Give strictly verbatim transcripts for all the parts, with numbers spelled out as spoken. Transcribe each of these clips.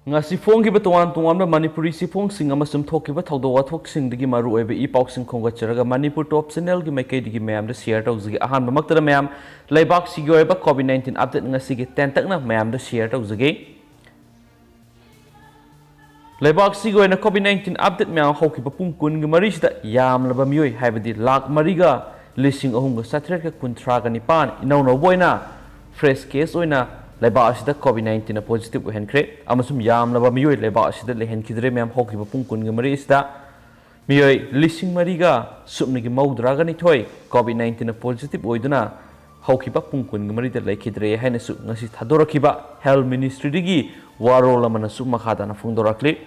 ꯉꯁꯤ ꯐꯣꯡꯈꯤꯕ ꯇꯣꯉꯥꯟ ꯇꯣꯉꯥꯟꯕ ꯃꯅꯤꯄꯨꯔꯤ ꯆꯦꯐꯣꯡꯁꯤꯡ ꯑꯃꯁꯨꯡ ꯊꯣꯛꯈꯤꯕ ꯊꯧꯗꯣꯛ ꯋꯥꯊꯣꯛꯁꯤꯡꯗꯒꯤ ꯃꯔꯨꯑꯣꯏꯕ ꯏ ꯄꯥꯎꯁꯤꯡ ꯈꯣꯝꯒꯠꯆꯔꯒ ꯃꯅꯤꯄꯨꯔ ꯇꯣꯞ ꯆꯦꯅꯦꯜꯒꯤ ꯃꯥꯏꯀꯩꯗꯒꯤ ꯃꯌꯥꯝꯗ ꯁꯤꯌꯔ ꯇꯧꯖꯒꯦ꯫ ꯑꯍꯥꯟꯕꯃꯛꯇꯗ ꯃꯌꯥꯝ, ꯂꯩꯕꯥꯛꯁꯤꯒꯤ ꯑꯣꯏꯕ ꯀꯣꯚꯤꯗ ꯅꯥꯏꯟꯇꯤꯟ ꯑꯞꯗꯦꯠ ꯉꯁꯤꯒꯤ ꯇꯦꯟꯇꯛꯅ ꯃꯌꯥꯝꯗ ꯁꯤꯌꯔ ꯇꯧꯖꯒꯦ꯫ ꯂꯩꯕꯥꯛꯁꯤꯒꯤ ꯑꯣꯏꯅ ꯀꯣꯚꯤꯗ ꯅꯥꯏꯟꯇꯤꯟ ꯑꯞꯗꯦꯠ ꯃꯌꯥꯝ ꯍꯧꯈꯤꯕ ꯄꯨꯡ ꯀꯨꯟꯒ ꯃꯔꯤꯁꯤꯗ ꯌꯥꯝꯂꯕ ꯃꯤꯑꯣꯏ, ꯍꯥꯏꯕꯗꯤ ꯂꯥꯈ ꯃꯔꯤꯒ ꯂꯤꯁꯤꯡ ꯑꯍꯨꯝꯒ ꯆꯥꯇ꯭ꯔꯦꯠꯀ ꯀꯨꯟꯊ꯭ꯔꯥꯒ ꯅꯤꯄꯥꯟ, ꯏꯅꯧ ꯅꯧꯕ ꯑꯣꯏꯅ ꯐ꯭ꯔꯦꯁ ꯀꯦꯁ ꯑꯣꯏꯅ ꯂꯩꯕꯥꯛ ꯑꯁꯤꯗ ꯀꯣꯚꯤꯗ ꯅꯥꯏꯟꯇꯤꯟꯅ ꯄꯣꯖꯤꯇꯤꯚ ꯑꯣꯏꯍꯟꯈ꯭ꯔꯦ꯫ ꯑꯃꯁꯨꯡ ꯌꯥꯝꯂꯕ ꯃꯤꯑꯣꯏ ꯂꯩꯕꯥꯛ ꯑꯁꯤꯗ ꯂꯩꯍꯟꯈꯤꯗ꯭ꯔꯦ꯫ ꯃꯌꯥꯝ ꯍꯧꯈꯤꯕ ꯄꯨꯡ ꯀꯨꯟꯒ ꯃꯔꯤ ꯑꯁꯤꯗ ꯃꯤꯑꯣꯏ ꯂꯤꯁꯤꯡ ꯃꯔꯤꯒ ꯁꯨꯞꯅꯒꯤ ꯃꯧꯗ꯭ꯔꯥꯒ ꯅꯤꯊꯣꯏ ꯀꯣꯚꯤꯗ ꯅꯥꯏꯟꯇꯤꯟꯅ ꯄꯣꯖꯤꯇꯤꯚ ꯑꯣꯏꯗꯨꯅ ꯍꯧꯈꯤꯕ ꯄꯨꯡ ꯀꯨꯟꯒ ꯃꯔꯤꯗ ꯂꯩꯈꯤꯗ꯭ꯔꯦ ꯍꯥꯏꯅꯁꯨ ꯉꯁꯤ ꯊꯥꯗꯣꯔꯛꯈꯤꯕ ꯍꯦꯜꯊ ꯃꯤꯅꯤꯁꯇ꯭ꯔꯤꯗꯒꯤ ꯋꯥꯔꯣꯜ ꯑꯃꯅꯁꯨ ꯃꯈꯥ ꯇꯥꯅ ꯐꯣꯡꯗꯣꯔꯛꯂꯤ꯫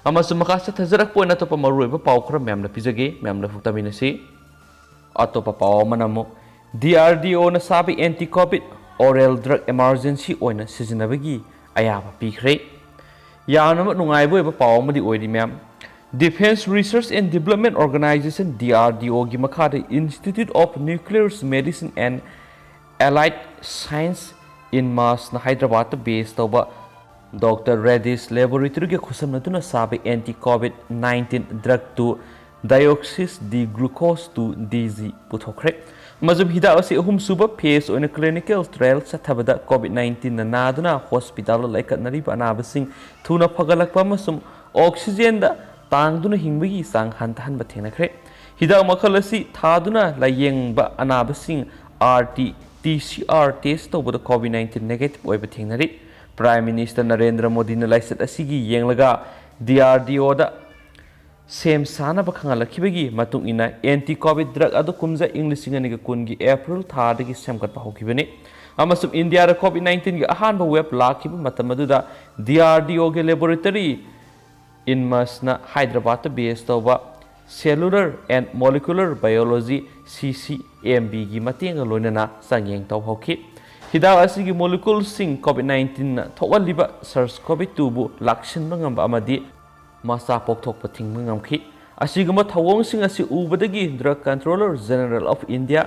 ꯑꯃꯁꯨꯡ ꯃꯈꯥ ꯆꯠꯊꯖꯔꯛꯄ ꯑꯣꯏꯅ ꯑꯇꯣꯞꯄ ꯃꯔꯨꯑꯣꯏꯕ ꯄꯥꯎ ꯈꯔ ꯃꯌꯥꯝꯅ ꯄꯤꯖꯒꯦ, ꯃꯌꯥꯝ ꯂꯧꯊꯣꯛ ꯇꯥꯃꯤꯟꯅꯁꯤ꯫ ꯑꯇꯣꯞꯄ ꯄꯥꯎ ꯑꯃꯅ ꯑꯃꯨꯛ ꯗꯤ ꯑꯥꯔ ꯗꯤ ꯑꯣꯅ ꯁꯥꯕ anti COVID oral drug emergency ꯑꯣꯏꯅ ꯁꯤꯖꯤꯟꯅꯕꯒꯤ ꯑꯌꯥꯕ ꯄꯤꯈ꯭ꯔꯦ꯫ ꯌꯥꯝꯅꯃꯛ ꯅꯨꯡꯉꯥꯏꯕ ꯑꯣꯏꯕ ꯄꯥꯎ ꯑꯃꯗꯤ ꯑꯣꯏꯔꯤ, ꯃꯌꯥꯝ꯫ Defence Research and Development Organisation, D R D ꯑꯣꯒꯤ ꯃꯈꯥꯗ Institute of Nuclear Medicine and Allied Science, ꯏꯟꯃꯥꯁꯅ ꯍꯥꯏꯗ꯭ꯔꯕꯥꯗꯇ ꯕꯦꯁ ꯇꯧꯕ ꯗꯣꯛꯇꯔ ꯔꯦꯗꯤꯁ ꯂꯦꯕꯣꯔꯦꯇꯔꯤꯒ ꯈꯨꯠꯁꯝꯅꯗꯨꯅ ꯁꯥꯕ anti covid nineteen drug two deoxy D glucose two D G ꯄꯨꯊꯣꯛꯈ꯭ꯔꯦ꯫ ꯑꯃꯁꯨꯡ ꯍꯤꯗꯥꯛ ꯑꯁꯤ ꯑꯍꯨꯝꯁꯨꯕ ꯐꯦꯖ ꯑꯣꯏꯅ ꯀ꯭ꯂꯤꯅꯤꯀꯦꯜ ꯇ꯭ꯔꯥꯌꯦꯜ ꯆꯠꯊꯕꯗ ꯀꯣꯚꯤꯗ ꯅꯥꯏꯟꯇꯤꯟꯅ ꯅꯥꯗꯨꯅ ꯍꯣꯁꯄꯤꯇꯥꯜꯗ ꯂꯩꯈꯠꯅꯔꯤꯕ ꯑꯅꯥꯕꯁꯤꯡ ꯊꯨꯅ ꯐꯒꯠꯂꯛꯄ ꯑꯃꯁꯨꯡ ꯑꯣꯛꯁꯤꯖꯦꯟꯗ ꯇꯥꯡꯗꯨꯅ ꯍꯤꯡꯕꯒꯤ ꯆꯥꯡ ꯍꯟꯊꯍꯟꯕ ꯊꯦꯡꯅꯈ꯭ꯔꯦ꯫ ꯍꯤꯗꯥꯛ ꯃꯈꯜ ꯑꯁꯤ ꯊꯥꯗꯨꯅ ꯂꯥꯌꯦꯡꯕ ꯑꯅꯥꯕꯁꯤꯡ R T P C R test ꯇꯧꯕꯗ ꯀꯣꯚꯤꯗ ꯅꯥꯏꯟꯇꯤꯟ ꯅꯦꯒꯦꯇꯤꯚ ꯑꯣꯏꯕ ꯊꯦꯡꯅꯔꯤ꯫ ꯄ꯭ꯔꯥꯏꯝ ꯃꯤꯅꯤꯁꯇꯔ ꯅꯔꯦꯟꯗ꯭ꯔ ꯃꯣꯗꯤꯅ ꯂꯥꯏꯆꯠ ꯑꯁꯤꯒꯤ ꯌꯦꯡꯂꯒ ꯗꯤ ꯑꯥꯔ ꯗꯤ ꯑꯣꯗ ꯁꯦꯝ ꯁꯥꯅꯕ ꯈꯪꯍꯜꯂꯛꯈꯤꯕꯒꯤ ꯃꯇꯨꯡ ꯏꯟꯅ ꯑꯦꯟꯇꯤ ꯀꯣꯚꯤꯗ ꯗ꯭ꯔꯒ ꯑꯗꯨ ꯀꯨꯝꯖꯥ ꯏꯪ ꯂꯤꯁꯤꯡ ꯑꯅꯤꯒ ꯀꯨꯟꯒꯤ ꯑꯦꯄ꯭ꯔꯤꯜ ꯊꯥꯗꯒꯤ ꯁꯦꯝꯒꯠꯄ ꯍꯧꯈꯤꯕꯅꯤ꯫ ꯑꯃꯁꯨꯡ ꯏꯟꯗꯤꯌꯥꯗ ꯀꯣꯚꯤꯗ ꯅꯥꯏꯟꯇꯤꯟꯒꯤ ꯑꯍꯥꯟꯕ ꯋꯦꯕ ꯂꯥꯛꯈꯤꯕ ꯃꯇꯝ ꯑꯗꯨꯗ ꯗꯤ ꯑꯥꯔ ꯗꯤ ꯑꯣꯒꯤ ꯂꯦꯕꯣꯔꯦꯇꯔꯤ ꯏꯟꯃꯁꯅ ꯍꯥꯏꯗ꯭ꯔꯕꯥꯗꯇ ꯕꯦꯁ ꯇꯧꯕ Cellular and Molecular Biology, ꯁꯤ ꯁꯤ ꯑꯦꯝ ꯕꯤꯒꯤ ꯃꯇꯦꯡꯒ ꯂꯣꯏꯅꯅ ꯆꯥꯡꯌꯦꯡ ꯇꯧꯍꯧꯈꯤ꯫ ꯍꯤꯗꯥꯛ ꯑꯁꯤꯒꯤ ꯃꯣꯂꯤꯀꯨꯜꯁꯤꯡ ꯀꯣꯚꯤꯗ ꯅꯥꯏꯟꯇꯤꯟꯅ ꯊꯣꯛꯍꯜꯂꯤꯕ ꯁꯥꯔꯁ ꯀꯣꯚꯤꯗ ꯇꯨꯕꯨ ꯂꯥꯛꯁꯤꯟꯕ ꯉꯝꯕ ꯑꯃꯗꯤ ꯃꯆꯥ ꯄꯣꯛꯊꯣꯛꯄ ꯊꯤꯡꯕ ꯉꯝꯈꯤ꯫ ꯑꯁꯤꯒꯨꯝꯕ ꯊꯧꯑꯣꯡꯁꯤꯡ ꯑꯁꯤ ꯎꯕꯗꯒꯤ Drug Controller General of India,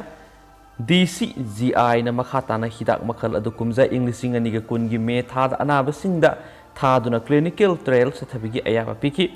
D C G ꯑꯥꯏꯅ ꯃꯈꯥ ꯇꯥꯅ ꯍꯤꯗꯥꯛ ꯃꯈꯜ ꯑꯗꯨ ꯀꯨꯝꯖꯥ ꯏꯪ ꯂꯤꯁꯤꯡ ꯑꯅꯤꯒ ꯀꯨꯟꯒꯤ ꯃꯦ ꯊꯥꯗ ꯑꯅꯥꯕꯁꯤꯡꯗ ꯊꯥꯗꯨꯅ clinical trial ꯆꯠꯊꯕꯒꯤ ꯑꯌꯥꯕ ꯄꯤꯈꯤ꯫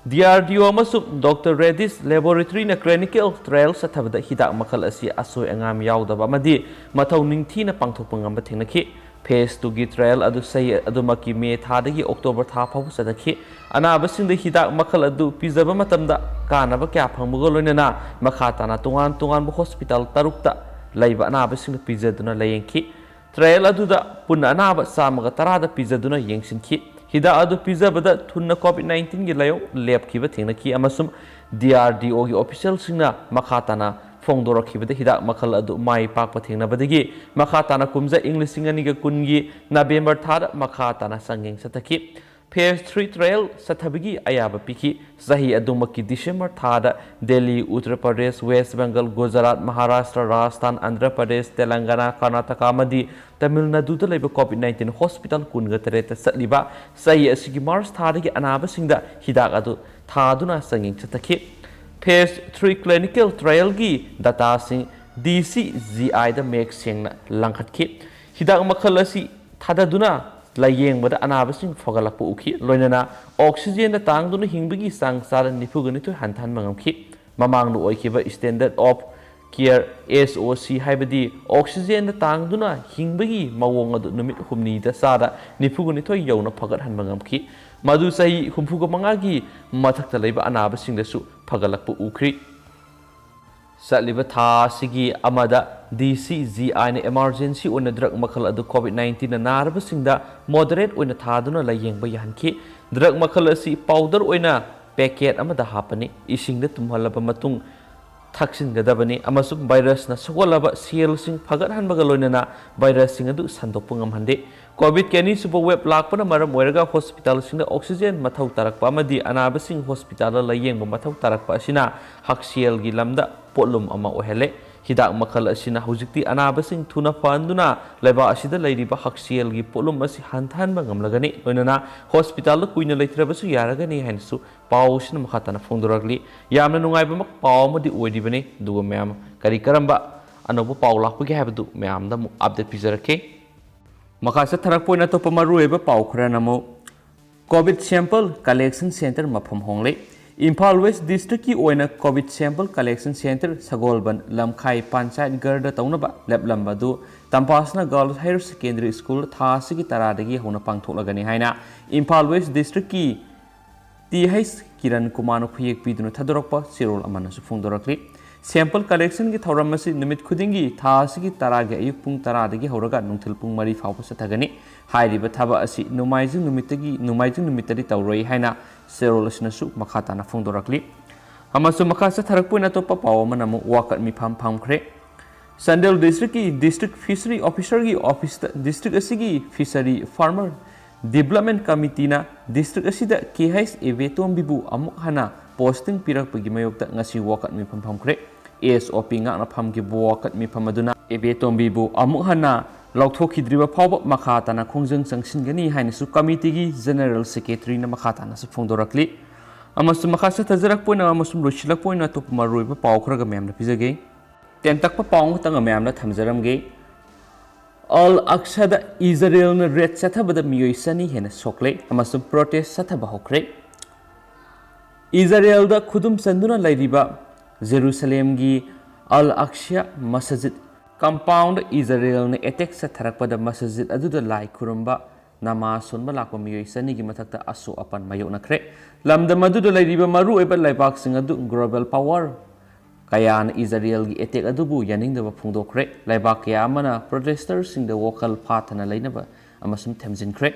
ꯗꯤ ꯑꯥꯔ ꯗꯤ ꯑꯣ ꯑꯃꯁꯨꯡ ꯗꯣꯛꯇꯔ ꯔꯦꯗꯤꯁ ꯂꯦꯕꯣꯔꯦꯇꯔꯤꯅ clinical trial ꯆꯠꯊꯕꯗ ꯍꯤꯗꯥꯛ ꯃꯈꯜ ꯑꯁꯤ ꯑꯁꯣꯏ ꯑꯉꯥꯝ ꯌꯥꯎꯗꯕ ꯑꯃꯗꯤ ꯃꯊꯧ ꯅꯤꯡꯊꯤꯅ ꯄꯥꯡꯊꯣꯛꯄ ꯉꯝꯕ ꯊꯦꯡꯅꯈꯤ꯫ Phase two ꯒꯤ trial ꯑꯗꯨ ꯆꯍꯤ ꯑꯗꯨꯃꯛꯀꯤ ꯃꯦ ꯊꯥꯗꯒꯤ ꯑꯣꯛꯇꯣꯕꯔ ꯊꯥ ꯐꯥꯎꯕ ꯆꯠꯊꯈꯤ꯫ ꯑꯅꯥꯕꯁꯤꯡꯗ ꯍꯤꯗꯥꯛ ꯃꯈꯜ ꯑꯗꯨ ꯄꯤꯖꯕ ꯃꯇꯝꯗ ꯀꯥꯟꯅꯕ ꯀꯌꯥ ꯐꯪꯕꯒ ꯂꯣꯏꯅꯅ ꯃꯈꯥ ꯇꯥꯅ ꯇꯣꯉꯥꯟ ꯇꯣꯉꯥꯟꯕ ꯍꯣꯁꯄꯤꯇꯥꯜ ꯇꯔꯨꯛꯇ ꯂꯩꯕ ꯑꯅꯥꯕꯁꯤꯡꯗ ꯄꯤꯖꯗꯨꯅ ꯂꯥꯌꯦꯡꯈꯤ꯫ Trial ꯑꯗꯨꯗ ꯄꯨꯟꯅ ꯑꯅꯥꯕ ꯆꯥꯝꯃꯒ ꯇꯔꯥꯗ ꯄꯤꯖꯗꯨꯅ ꯌꯦꯡꯁꯤꯟꯈꯤ꯫ ꯍꯤꯗꯥꯛ ꯑꯗꯨ ꯄꯤꯖꯕꯗ ꯊꯨꯅ COVID nineteen ꯒꯤ ꯂꯥꯏꯑꯣꯡ ꯂꯦꯞꯈꯤꯕ ꯊꯦꯡꯅꯈꯤ ꯑꯃꯁꯨꯡ ꯗꯤ ꯑꯥꯔ ꯗꯤ ꯑꯣꯒꯤ ꯑꯣꯐꯤꯁꯤꯌꯦꯜꯁꯤꯡꯅ ꯃꯈꯥ ꯇꯥꯅ ꯐꯣꯡꯗꯣꯔꯛꯈꯤꯕꯗ ꯍꯤꯗꯥꯛ ꯃꯈꯜ ꯑꯗꯨ ꯃꯥꯏ ꯄꯥꯛꯄ ꯊꯦꯡꯅꯕꯗꯒꯤ ꯃꯈꯥ ꯇꯥꯅ ꯀꯨꯝꯖꯥ ꯏꯪ ꯂꯤꯁꯤꯡ ꯑꯅꯤꯒ ꯀꯨꯟꯒꯤ ꯅꯕꯦꯝꯕꯔ ꯊꯥꯗ ꯃꯈꯥ ꯇꯥꯅ ꯆꯥꯡꯌꯦꯡ ꯆꯠꯊꯈꯤ꯫ Phase three trial ꯆꯠꯊꯕꯒꯤ ꯑꯌꯥꯕ ꯄꯤꯈꯤ꯫ ꯆꯍꯤ ꯑꯗꯨꯃꯛꯀꯤ ꯗꯤꯁꯦꯝꯕꯔ ꯊꯥꯗ ꯗꯦꯜꯂꯤ, ꯎꯠꯇꯔ ꯄ꯭ꯔꯗꯦꯁ, ꯋꯦꯁ ꯕꯦꯡꯒꯜ, ꯒꯨꯖꯔꯥꯠ, ꯃꯍꯥꯔꯥꯁꯇ꯭ꯔ, ꯔꯥꯖꯁꯊꯥꯟ, ꯑꯟꯙ꯭ꯔ ꯄ꯭ꯔꯗꯦꯁ, ꯇꯦꯂꯪꯒꯥꯅꯥ, ꯀꯔꯅꯥꯇꯀꯥ ꯑꯃꯗꯤ ꯇꯥꯃꯤꯜ ꯅꯥꯗꯨꯗ ꯂꯩꯕ COVID nineteen ꯍꯣꯁꯄꯤꯇꯥꯜ ꯀꯨꯟꯒ ꯇꯔꯦꯠꯇ ꯆꯠꯂꯤꯕ ꯆꯍꯤ ꯑꯁꯤꯒꯤ ꯃꯥꯔꯆ ꯊꯥꯗꯒꯤ ꯑꯅꯥꯕꯁꯤꯡꯗ ꯍꯤꯗꯥꯛ ꯑꯗꯨ ꯊꯥꯗꯨꯅ ꯆꯥꯡꯌꯦꯡ ꯆꯠꯊꯈꯤ꯫ Phase three clinical trial ꯒꯤ data ꯁꯤꯡ ꯗꯤ ꯁꯤ ꯖꯤ ꯑꯥꯏꯗ ꯃꯌꯦꯛ ꯁꯦꯡꯅ ꯂꯪꯈꯠꯈꯤ꯫ ꯍꯤꯗꯥꯛ ꯃꯈꯜ ꯑꯁꯤ ꯊꯥꯗꯗꯨꯅ ꯂꯥꯌꯦꯡꯕꯗ ꯑꯅꯥꯕꯁꯤꯡ ꯐꯒꯠꯂꯛꯄ ꯎꯈꯤ, ꯂꯣꯏꯅꯅ oxygen ꯗ ꯇꯥꯡꯗꯨꯅ ꯍꯤꯡꯕꯒꯤ ꯆꯥꯡ ꯆꯥꯗ ꯅꯤꯐꯨꯒ ꯅꯤꯊꯣꯏ ꯍꯟꯊꯍꯟꯕ ꯉꯝꯈꯤ꯫ ꯃꯃꯥꯡꯗ ꯑꯣꯏꯈꯤꯕ standard of care, S O C, ꯍꯥꯏꯕꯗꯤ oxygen ꯗ ꯇꯥꯡꯗꯨꯅ ꯍꯤꯡꯕꯒꯤ ꯃꯑꯣꯡ ꯑꯗꯨ ꯅꯨꯃꯤꯠ ꯍꯨꯝꯅꯤꯗ ꯆꯥꯗ ꯅꯤꯐꯨꯒ ꯅꯤꯊꯣꯏ ꯌꯧꯅ ꯐꯒꯠꯍꯟꯕ ꯉꯝꯈꯤ꯫ ꯃꯗꯨ ꯆꯍꯤ ꯍꯨꯝꯐꯨꯒ ꯃꯉꯥꯒꯤ ꯃꯊꯛꯇ ꯂꯩꯕ ꯑꯅꯥꯕꯁꯤꯡꯗꯁꯨ ꯐꯒꯠꯂꯛꯄ ꯎꯈ꯭ꯔꯤ꯫ ꯆꯠꯂꯤꯕ ꯊꯥ ꯑꯁꯤꯒꯤ ꯑꯃꯗ ꯗꯤ ꯁꯤ ꯖꯤ ꯑꯥꯏꯅ emergency ꯑꯣꯏꯅ drug ꯃꯈꯜ ꯑꯗꯨ COVID nineteen ꯅ ꯅꯥꯔꯕꯁꯤꯡꯗ moderate ꯑꯣꯏꯅ ꯊꯥꯗꯨꯅ ꯂꯥꯌꯦꯡꯕ ꯌꯥꯍꯟꯈꯤ꯫ Drug ꯃꯈꯜ ꯑꯁꯤ powder ꯑꯣꯏꯅ packet ꯑꯃꯗ ꯍꯥꯞꯄꯅꯤ, ꯏꯁꯤꯡꯗ ꯇꯨꯝꯍꯜꯂꯕ ꯃꯇꯨꯡ ꯊꯛꯆꯤꯟꯒꯗꯕꯅꯤ ꯑꯃꯁꯨꯡ virus ꯅ ꯁꯣꯛꯍꯜꯂꯕ cell ꯁꯤꯡ ꯐꯒꯠꯍꯟꯕꯒ ꯂꯣꯏꯅꯅ virus ꯁꯤꯡ ꯑꯗꯨ ꯁꯟꯗꯣꯛꯄ ꯉꯝꯍꯟꯗꯦ꯫ COVID ꯒꯤ ꯑꯅꯤꯁꯨꯕ wave ꯂꯥꯛꯄꯅ ꯃꯔꯝ ꯑꯣꯏꯔꯒ ꯍꯣꯁꯄꯤꯇꯥꯜꯁꯤꯡꯗ oxygen ꯃꯊꯧ ꯇꯥꯔꯛꯄ ꯑꯃꯗꯤ ꯑꯅꯥꯕꯁꯤꯡ ꯍꯣꯁꯄꯤꯇꯥꯜꯗ ꯂꯥꯌꯦꯡꯕ ꯃꯊꯧ ꯇꯥꯔꯛꯄ ꯑꯁꯤꯅ ꯍꯛꯁꯦꯜꯒꯤ ꯂꯝꯗ ꯄꯣꯠꯂꯨꯝ ꯑꯃ ꯑꯣꯏꯍꯜꯂꯦ꯫ ꯍꯤꯗꯥꯛ ꯃꯈꯜ ꯑꯁꯤꯅ ꯍꯧꯖꯤꯛꯇꯤ ꯑꯅꯥꯕꯁꯤꯡ ꯊꯨꯅ ꯐꯍꯟꯗꯨꯅ ꯂꯩꯕꯥꯛ ꯑꯁꯤꯗ ꯂꯩꯔꯤꯕ ꯍꯛꯁꯦꯜꯒꯤ ꯄꯣꯠꯂꯨꯝ ꯑꯁꯤ ꯍꯟꯊꯍꯟꯕ ꯉꯝꯂꯒꯅꯤ, ꯂꯣꯏꯅꯅ ꯍꯣꯁꯄꯤꯇꯥꯜꯗ ꯀꯨꯏꯅ ꯂꯩꯇ꯭ꯔꯕꯁꯨ ꯌꯥꯔꯒꯅꯤ ꯍꯥꯏꯅꯁꯨ ꯄꯥꯎ ꯑꯁꯤꯅ ꯃꯈꯥ ꯇꯥꯅ ꯐꯣꯡꯗꯣꯔꯛꯂꯤ꯫ ꯌꯥꯝꯅ ꯅꯨꯡꯉꯥꯏꯕ ꯄꯥꯎ ꯑꯃꯗꯤ ꯑꯣꯏꯔꯤꯕꯅꯤ, ꯑꯗꯨꯒ ꯃꯌꯥꯝ ꯀꯔꯤ ꯀꯔꯝꯕ ꯑꯅꯧꯕ ꯄꯥꯎ ꯂꯥꯛꯄꯒꯦ ꯍꯥꯏꯕꯗꯨ ꯃꯌꯥꯝꯗ ꯑꯃꯨꯛ update ꯄꯤꯖꯔꯛꯀꯦ꯫ ꯃꯈꯥ ꯆꯠꯊꯔꯛꯄ ꯑꯣꯏꯅ ꯑꯇꯣꯞꯄ ꯃꯔꯨꯑꯣꯏꯕ ꯄꯥꯎ ꯈꯔꯅ ꯑꯃꯨꯛ, ꯀꯣꯚꯤꯗ ꯁꯦꯝꯄꯜ ꯀꯂꯦꯛꯁꯟ ꯁꯦꯟꯇꯔ ꯃꯐꯝ ꯍꯣꯡꯂꯦ꯫ ꯏꯝꯐꯥꯜ ꯋꯦꯁ ꯗꯤꯁꯇ꯭ꯔꯤꯛꯀꯤ ꯑꯣꯏꯅ covid sample collection centre Sagolband ꯂꯝꯈꯥꯏ ꯄꯟꯆꯥꯌꯠ ꯒꯔꯗ ꯇꯧꯅꯕ ꯂꯦꯞꯂꯝꯕ ꯑꯗꯨ Tamphasana girls higher secondary school ꯊꯥ ꯑꯁꯤꯒꯤ ꯇꯔꯥꯗꯒꯤ ꯍꯧꯅ ꯄꯥꯡꯊꯣꯛꯂꯒꯅꯤ ꯍꯥꯏꯅ ꯏꯝꯐꯥꯜ ꯋꯦꯁ ꯗꯤꯁꯇ꯭ꯔꯤꯛꯀꯤ ꯇꯤ ꯍꯩꯆ ꯀꯤꯔꯟ ꯀꯨꯃꯥꯔꯅ ꯈꯨꯌꯦꯛ ꯄꯤꯗꯨꯅ ꯊꯥꯗꯣꯔꯛꯄ ꯆꯦꯔꯣꯜ ꯑꯃꯅꯁꯨ ꯐꯣꯡꯗꯣꯔꯛꯂꯤ꯫ ꯁꯦꯝꯄꯜ ꯀꯂꯦꯛꯁꯟꯒꯤ ꯊꯧꯔꯝ ꯑꯁꯤ ꯅꯨꯃꯤꯠ ꯈꯨꯗꯤꯡꯒꯤ ꯊꯥ ꯑꯁꯤꯒꯤ ꯇꯔꯥꯒꯤ ꯑꯌꯨꯛ ꯄꯨꯡ ꯇꯔꯥꯗꯒꯤ ꯍꯧꯔꯒ ꯅꯨꯡꯊꯤꯜ ꯄꯨꯡ ꯃꯔꯤ ꯐꯥꯎꯕ ꯆꯠꯊꯒꯅꯤ꯫ ꯍꯥꯏꯔꯤꯕ ꯊꯕꯛ ꯑꯁꯤ ꯅꯣꯡꯃꯥꯏꯖꯤꯡ ꯅꯨꯃꯤꯠꯇꯒꯤ, ꯅꯣꯡꯃꯥꯏꯖꯤꯡ ꯅꯨꯃꯤꯠꯇꯗꯤ ꯇꯧꯔꯣꯏ ꯍꯥꯏꯅ ꯆꯦꯔꯣꯜ ꯑꯁꯤꯅꯁꯨ ꯃꯈꯥ ꯇꯥꯅ ꯐꯣꯡꯗꯣꯔꯛꯂꯤ꯫ ꯑꯃꯁꯨꯡ ꯃꯈꯥ ꯆꯠꯊꯔꯛꯄ ꯑꯣꯏꯅ ꯑꯇꯣꯞꯄ ꯄꯥꯎ ꯑꯃꯅ ꯑꯃꯨꯛ ꯋꯥꯀꯠ ꯃꯤꯐꯝ ꯐꯝꯈ꯭ꯔꯦ꯫ ꯆꯥꯟꯗꯦꯜ ꯗꯤꯁꯇ꯭ꯔꯤꯛꯀꯤ ꯗꯤꯁꯇ꯭ꯔꯤꯛ ꯐꯤꯁꯔꯤ ꯑꯣꯐꯤꯁꯔꯒꯤ ꯑꯣꯐꯤꯁꯇ ꯗꯤꯁꯇ꯭ꯔꯤꯛ ꯑꯁꯤꯒꯤ ꯐꯤꯁꯔꯤ ꯐꯥꯔꯃꯔ ꯗꯤꯕ꯭ꯂꯞꯃꯦꯟ ꯀꯃꯤꯇꯤꯅ ꯗꯤꯁꯇ꯭ꯔꯤꯛ ꯑꯁꯤꯗ ꯀꯦ ꯍꯩꯆ ꯏꯕꯦꯇꯣꯝꯕꯤꯕꯨ ꯑꯃꯨꯛ ꯍꯟꯅ ꯄꯣꯁꯇꯤꯡ ꯄꯤꯔꯛꯄꯒꯤ ꯃꯥꯌꯣꯛꯇ ꯉꯁꯤ ꯋꯥꯀꯠ ꯃꯤꯐꯝ ꯐꯝꯈ꯭ꯔꯦ꯫ ꯑꯦꯁ ꯑꯣ ꯄꯤ ꯉꯥꯛꯅ ꯐꯝꯈꯤꯕ ꯋꯥꯀꯠ ꯃꯤꯐꯝ ꯑꯗꯨꯅ ꯏꯕꯦꯇꯣꯝꯕꯤꯕꯨ ꯑꯃꯨꯛ ꯍꯟꯅ ꯂꯧꯊꯣꯛꯈꯤꯗ꯭ꯔꯤꯕ ꯐꯥꯎꯕ ꯃꯈꯥ ꯇꯥꯅ ꯈꯣꯡꯖꯪ ꯆꯪꯁꯤꯟꯒꯅꯤ ꯍꯥꯏꯅꯁꯨ ꯀꯃꯤꯇꯤꯒꯤ ꯖꯦꯅꯔꯦꯜ ꯁꯦꯀ꯭ꯔꯦꯇꯔꯤꯅ ꯃꯈꯥ ꯇꯥꯅꯁꯨ ꯐꯣꯡꯗꯣꯔꯛꯂꯤ꯫ ꯑꯃꯁꯨꯡ ꯃꯈꯥ ꯆꯠꯊꯖꯔꯛꯄ ꯑꯣꯏꯅ ꯑꯃꯁꯨꯡ ꯂꯣꯏꯁꯤꯜꯂꯛꯄ ꯑꯣꯏꯅ ꯑꯇꯣꯞꯄ ꯃꯔꯨꯑꯣꯏꯕ ꯄꯥꯎ ꯈꯔꯒ ꯃꯌꯥꯝꯗ ꯄꯤꯖꯒꯦ꯫ ꯇꯦꯟꯇꯛꯄ ꯄꯥꯎ ꯑꯃꯈꯛꯇꯪꯒ ꯃꯌꯥꯝꯗ ꯊꯝꯖꯔꯝꯒꯦ꯫ ꯑꯜ ꯑꯛꯁꯥꯗ ꯏꯖꯔꯦꯜꯅ ꯔꯦꯗ ꯆꯠꯊꯕꯗ ꯃꯤꯑꯣꯏ ꯆꯅꯤ ꯍꯦꯟꯅ ꯁꯣꯛꯂꯦ ꯑꯃꯁꯨꯡ ꯄ꯭ꯔꯣꯇꯦꯁ ꯆꯠꯊꯕ ꯍꯧꯈ꯭ꯔꯦ꯫ ꯏꯖꯔꯦꯜꯗ ꯈꯨꯗꯨꯝ ꯆꯟꯗꯨꯅ ꯂꯩꯔꯤꯕ ꯖꯦꯔꯨꯁꯂꯦꯝꯒꯤ ꯑꯜ ꯑꯛꯁꯥ ꯃꯁꯖꯤꯗ ꯀꯝꯄꯥꯎꯟꯗ ꯏꯖꯔꯦꯜꯅ ꯑꯦꯇꯦꯛ ꯆꯠꯊꯔꯛꯄꯗ ꯃꯁꯖꯤꯗ ꯑꯗꯨꯗ ꯂꯥꯏ ꯈꯨꯔꯨꯝꯕ ꯅꯃꯥꯖ ꯁꯣꯟꯕ ꯂꯥꯛꯄ ꯃꯤꯑꯣꯏ ꯆꯅꯤꯒꯤ ꯃꯊꯛꯇ ꯑꯁꯣꯛ ꯑꯄꯟ ꯃꯥꯌꯣꯛꯅꯈ꯭ꯔꯦ꯫ ꯂꯝꯗꯝ ꯑꯗꯨꯗ ꯂꯩꯔꯤꯕ ꯃꯔꯨꯑꯣꯏꯕ ꯂꯩꯕꯥꯛꯁꯤꯡ ꯑꯗꯨ ꯒ꯭ꯂꯣꯕꯦꯜ ꯄꯥꯋꯔ ꯀꯌꯥꯅ ꯏꯖꯔꯦꯜꯒꯤ ꯑꯦꯇꯦꯛ ꯑꯗꯨꯕꯨ ꯌꯥꯅꯤꯡꯗꯕ ꯐꯣꯡꯗꯣꯛꯈ꯭ꯔꯦ꯫ ꯂꯩꯕꯥꯛ ꯀꯌꯥ ꯑꯃꯅ ꯄ꯭ꯔꯣꯇꯦꯁꯇꯔꯁꯤꯡꯗ ꯋꯥꯈꯜ ꯐꯥꯊꯅ ꯂꯩꯅꯕ ꯑꯃꯁꯨꯡ ꯊꯦꯝꯖꯤꯟꯈ꯭ꯔꯦ꯫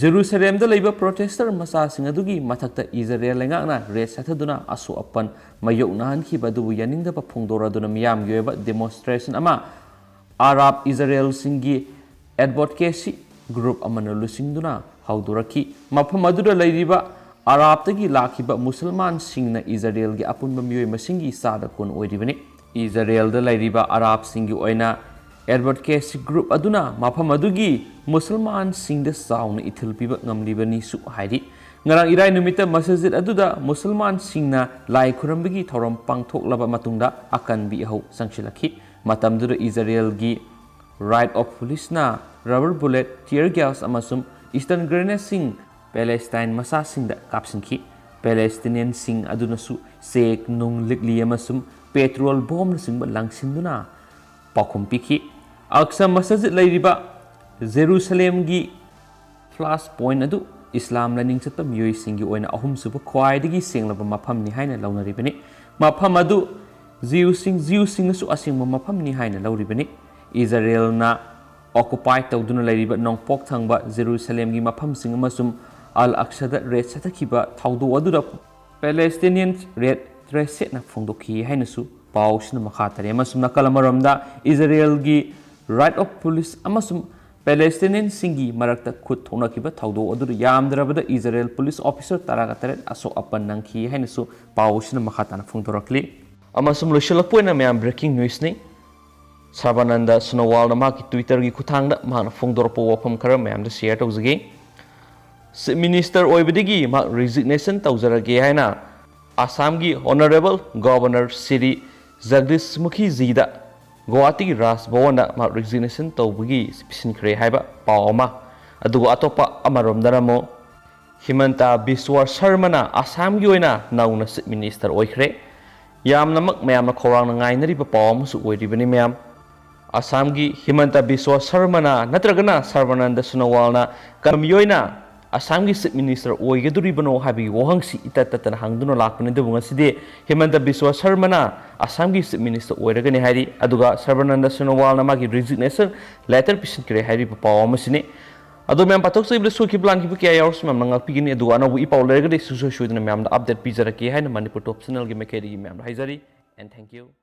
ꯖꯦꯔꯨꯁꯂꯦꯝꯗ ꯂꯩꯕ ꯄ꯭ꯔꯣꯇꯦꯁꯇꯔ ꯃꯆꯥꯁꯤꯡ ꯑꯗꯨꯒꯤ ꯃꯊꯛꯇ ꯏꯖꯔꯦꯜ ꯂꯩꯉꯥꯛꯅ ꯔꯦꯗ ꯆꯠꯊꯗꯨꯅ ꯑꯁꯣꯛ ꯑꯄꯟ ꯃꯥꯌꯣꯛꯅꯍꯟꯈꯤꯕ ꯑꯗꯨꯕꯨ ꯌꯥꯅꯤꯡꯗꯕ ꯐꯣꯡꯗꯣꯔꯗꯨꯅ ꯃꯤꯌꯥꯝꯒꯤ ꯑꯣꯏꯕ ꯗꯦꯃꯣꯟꯁꯇ꯭ꯔꯦꯁꯟ ꯑꯃ ꯑꯔꯥꯕ ꯏꯖꯔꯦꯜꯁꯤꯡꯒꯤ ꯑꯦꯗꯚꯣꯀꯦꯁꯤ ꯒ꯭ꯔꯨꯞ ꯑꯃꯅ ꯂꯨꯆꯤꯡꯗꯨꯅ ꯍꯧꯗꯣꯔꯛꯈꯤ꯫ ꯃꯐꯝ ꯑꯗꯨꯗ ꯂꯩꯔꯤꯕ ꯑꯔꯥꯕꯇꯒꯤ ꯂꯥꯛꯈꯤꯕ ꯃꯨꯁꯜꯃꯥꯟꯁꯤꯡꯅ ꯏꯖꯔꯦꯜꯒꯤ ꯑꯄꯨꯟꯕ ꯃꯤꯑꯣꯏ ꯃꯁꯤꯡꯒꯤ ꯆꯥꯗ ꯀꯨꯟ ꯑꯣꯏꯔꯤꯕꯅꯤ꯫ ꯏꯖꯔꯦꯜꯗ ꯂꯩꯔꯤꯕ ꯑꯔꯥꯕꯁꯤꯡꯒꯤ ꯑꯣꯏꯅ ꯑꯦꯗꯚꯣꯀꯦꯁꯤ ꯒ꯭ꯔꯨꯞ ꯑꯗꯨꯅ ꯃꯐꯝ ꯑꯗꯨꯒꯤ ꯃꯨꯁꯜꯃꯥꯟꯁꯤꯡꯗ ꯆꯥꯎꯅ ꯏꯊꯤꯜ ꯄꯤꯕ ꯉꯝꯂꯤꯕꯅꯤꯁꯨ ꯍꯥꯏꯔꯤ꯫ ꯉꯔꯥꯡ ꯏꯔꯥꯏ ꯅꯨꯃꯤꯠꯇ ꯃꯁꯖꯤꯗ ꯑꯗꯨꯗ ꯃꯨꯁꯜꯃꯥꯟꯁꯤꯡꯅ ꯂꯥꯏ ꯈꯨꯔꯨꯝꯕꯒꯤ ꯊꯧꯔꯝ ꯄꯥꯡꯊꯣꯛꯂꯕ ꯃꯇꯨꯡꯗ ꯑꯀꯟꯕꯤ ꯏꯍꯧ ꯆꯪꯁꯤꯜꯂꯛꯈꯤ꯫ ꯃꯇꯝꯗꯨꯗ ꯏꯖꯔꯦꯜꯒꯤ ꯔꯥꯏꯠ ꯑꯣꯐ ꯄꯨꯂꯤꯁꯅ ꯔꯕꯔ ꯕꯨꯂꯦꯠ, ꯇꯤꯌꯔ ꯒ꯭ꯌꯥꯁ ꯑꯃꯁꯨꯡ ꯏꯁꯇꯟ ꯒ꯭ꯔꯦꯅꯦꯗꯁꯤꯡ ꯄꯦꯂꯦꯁꯇꯥꯏꯟ ꯃꯆꯥꯁꯤꯡꯗ ꯀꯥꯞꯁꯤꯟꯈꯤ꯫ ꯄꯦꯂꯦꯁꯇꯤꯅꯤꯌꯟꯁꯤꯡ ꯑꯗꯨꯅꯁꯨ ꯆꯦꯛ ꯅꯨꯡ ꯂꯤꯛꯂꯤ ꯑꯃꯁꯨꯡ ꯄꯦꯇ꯭ꯔꯣꯜ ꯕꯣꯝꯅꯆꯤꯡꯕ ꯂꯪꯁꯤꯟꯗꯨꯅ ꯄꯥꯎꯈꯨꯝ ꯄꯤꯈꯤ꯫ ꯑꯛꯁꯥ ꯃꯁꯖꯤꯗ ꯂꯩꯔꯤꯕ ꯖꯦꯔꯨꯁꯂꯦꯝꯒꯤ ꯐ꯭ꯂꯥꯁ ꯄꯣꯏꯟꯠ ꯑꯗꯨ ꯏꯁꯂꯥꯝ ꯂꯥꯏꯅꯤꯡ ꯆꯠꯄ ꯃꯤꯑꯣꯏꯁꯤꯡꯒꯤ ꯑꯣꯏꯅ ꯑꯍꯨꯝꯁꯨꯕ ꯈ꯭ꯋꯥꯏꯗꯒꯤ ꯁꯦꯡꯂꯕ ꯃꯐꯝꯅꯤ ꯍꯥꯏꯅ ꯂꯧꯅꯔꯤꯕꯅꯤ꯫ ꯃꯐꯝ ꯑꯗꯨ ꯖꯤꯎꯁꯤꯡ, ꯖꯤꯎꯁꯤꯡꯅꯁꯨ ꯑꯁꯦꯡꯕ ꯃꯐꯝꯅꯤ ꯍꯥꯏꯅ ꯂꯧꯔꯤꯕꯅꯤ꯫ ꯏꯖꯔꯦꯜꯅ ꯑꯣꯀꯨꯄꯥꯏ ꯇꯧꯗꯨꯅ ꯂꯩꯔꯤꯕ ꯅꯣꯡꯄꯣꯛ ꯊꯪꯕ ꯖꯦꯔꯨꯁꯂꯦꯝꯒꯤ ꯃꯐꯝꯁꯤꯡ ꯑꯃꯁꯨꯡ ꯑꯜ ꯑꯛꯁꯥꯗ ꯔꯦꯗ ꯆꯠꯊꯈꯤꯕ ꯊꯧꯗꯣꯛ ꯑꯗꯨꯗ ꯄꯦꯂꯦꯁꯇꯤꯅꯤꯌꯟ ꯔꯦꯗ ꯀ꯭ꯔꯦꯁꯦꯟꯠꯅ ꯐꯣꯡꯗꯣꯛꯈꯤ ꯍꯥꯏꯅꯁꯨ ꯄꯥꯎꯁꯤꯅ ꯃꯈꯥ ꯇꯥꯔꯤ꯫ ꯑꯃꯁꯨꯡ ꯅꯥꯀꯜ ꯑꯃꯔꯣꯝꯗ ꯏꯖꯔꯦꯜꯒꯤ ꯔꯥꯏꯠ ꯑꯣꯐ ꯄꯨꯂꯤꯁ ꯑꯃꯁꯨꯡ ꯄꯦꯂꯦꯁꯇꯤꯅꯤꯌꯟꯁꯤꯡꯒꯤ ꯃꯔꯛꯇ ꯈꯨꯠ ꯊꯣꯛꯅꯈꯤꯕ ꯊꯧꯗꯣꯛ ꯑꯗꯨꯗ ꯌꯥꯝꯗ꯭ꯔꯕꯗ ꯏꯖꯔꯦꯜ ꯄꯨꯂꯤꯁ ꯑꯣꯐꯤꯁꯔ ꯇꯔꯥꯒ ꯇꯔꯦꯠ ꯑꯁꯣꯛ ꯑꯄꯟ ꯅꯪꯈꯤ ꯍꯥꯏꯅꯁꯨ ꯄꯥꯎꯁꯤꯅ ꯃꯈꯥ ꯇꯥꯅ ꯐꯣꯡꯗꯣꯔꯛꯂꯤ꯫ ꯑꯃꯁꯨꯡ ꯂꯣꯏꯁꯤꯜꯂꯛꯄ ꯑꯣꯏꯅ ꯃꯌꯥꯝ ꯕ꯭ꯔꯦꯀꯤꯡ ꯅ꯭ꯌꯨꯁꯅꯤ꯫ ꯁꯔꯕꯥꯅꯟꯗ ꯁꯣꯅꯣꯋꯥꯜꯅ ꯃꯍꯥꯛꯀꯤ ꯇ꯭ꯋꯤꯇꯔꯒꯤ ꯈꯨꯠꯊꯥꯡꯗ ꯃꯍꯥꯛꯅ ꯐꯣꯡꯗꯣꯔꯛꯄ ꯋꯥꯐꯝ ꯈꯔ ꯃꯌꯥꯝꯗ ꯁꯤꯌꯔ ꯇꯧꯖꯒꯦ꯫ ꯆꯤꯐ ꯃꯤꯅꯤꯁꯇꯔ ꯑꯣꯏꯕꯗꯒꯤ ꯃꯍꯥꯛ ꯔꯤꯖꯤꯒꯅꯦꯁꯟ ꯇꯧꯖꯔꯒꯦ ꯍꯥꯏꯅ ꯑꯁꯥꯝꯒꯤ ꯑꯣꯅꯔꯦꯕꯜ ꯒꯣꯕꯔꯅꯔ ꯁ꯭ꯔꯤ ꯖꯒꯗꯤꯁ ꯃꯨꯈꯤꯖꯤꯗ ꯒꯨꯋꯥꯍꯥꯇꯤꯒꯤ ꯔꯥꯖ ꯚꯋꯟꯗ ꯃꯍꯥꯛ ꯔꯤꯖꯤꯒꯅꯦꯁꯟ ꯇꯧꯕꯒꯤ ꯄꯤꯁꯤꯟꯈ꯭ꯔꯦ ꯍꯥꯏꯕ ꯄꯥꯎ ꯑꯃ꯫ ꯑꯗꯨꯒ ꯑꯇꯣꯞꯄ ꯑꯃꯔꯣꯝꯗꯅ ꯑꯃꯨꯛ ꯍꯤꯃꯟꯇ ꯕꯤꯁ꯭ꯋ ꯁꯔꯃꯅ ꯑꯁꯥꯝꯒꯤ ꯑꯣꯏꯅ ꯅꯧꯅ ꯆꯤꯐ ꯃꯤꯅꯤꯁꯇꯔ ꯑꯣꯏꯈ꯭ꯔꯦ꯫ ꯌꯥꯝꯅꯃꯛ ꯃꯌꯥꯝꯅ ꯈꯧꯔꯥꯡꯅ ꯉꯥꯏꯅꯔꯤꯕ ꯄꯥꯎ ꯑꯃꯁꯨ ꯑꯣꯏꯔꯤꯕꯅꯤ ꯃꯌꯥꯝ꯫ ꯑꯁꯥꯝꯒꯤ ꯍꯤꯃꯟꯇ ꯕꯤꯁ꯭ꯋ ꯁꯔꯃꯅ ꯅꯠꯇ꯭ꯔꯒꯅ ꯁꯔꯕꯥꯅꯟꯗ ꯁꯣꯅꯣꯋꯥꯜꯅ ꯀꯔꯝꯕ ꯃꯤꯑꯣꯏꯅ ꯑꯁꯥꯝꯒꯤ ꯆꯤꯐ ꯃꯤꯅꯤꯁꯇꯔ ꯑꯣꯏꯒꯗꯧꯔꯤꯕꯅꯣ ꯍꯥꯏꯕꯒꯤ ꯋꯥꯍꯪꯁꯤ ꯏꯇꯠ ꯇꯠꯇꯅ ꯍꯪꯗꯨꯅ ꯂꯥꯛꯄꯅꯤ꯫ ꯑꯗꯨꯕꯨ ꯉꯁꯤꯗꯤ ꯍꯤꯃꯟꯇ ꯕꯤꯁ꯭ꯋ ꯁꯔꯃꯅ ꯑꯁꯥꯝꯒꯤ ꯆꯤꯐ ꯃꯤꯅꯤꯁꯇꯔ ꯑꯣꯏꯔꯒꯅꯤ ꯍꯥꯏꯔꯤ꯫ ꯑꯗꯨꯒ ꯁꯔꯕꯥꯅꯟꯗ ꯁꯣꯅꯣꯋꯥꯜꯅ ꯃꯥꯒꯤ ꯔꯤꯖꯤꯒꯅꯦꯁꯟ ꯂꯦꯇꯔ ꯄꯤꯁꯤꯟꯈ꯭ꯔꯦ ꯍꯥꯏꯔꯤꯕ ꯄꯥꯎ ꯑꯃꯁꯤꯅꯤ꯫ ꯑꯗꯣ ꯃꯌꯥꯝ, ꯄꯥꯊꯣꯛꯆꯈꯤꯕꯗ ꯁꯣꯏꯈꯤꯕ ꯂꯥꯟꯈꯤꯕ ꯀꯌꯥ ꯌꯥꯎꯔꯁꯨ ꯃꯌꯥꯝꯅ ꯉꯥꯛꯄꯤꯒꯅꯤ꯫ ꯑꯗꯨꯒ ꯑꯅꯧꯕ ꯏ ꯄꯥꯎ ꯂꯩꯔꯒꯗꯤ ꯁꯨꯡꯁꯣꯏ ꯁꯣꯏꯗꯅ ꯃꯌꯥꯝꯗ ꯑꯞꯗꯦꯠ ꯄꯤꯖꯔꯛꯀꯦ ꯍꯥꯏꯅ ꯃꯅꯤꯄꯨꯔ ꯇꯣꯞ ꯆꯦꯅꯦꯜꯒꯤ ꯃꯥꯏꯀꯩꯗꯒꯤ ꯃꯌꯥꯝꯗ ꯍꯥꯏꯖꯔꯤ꯫ And thank you.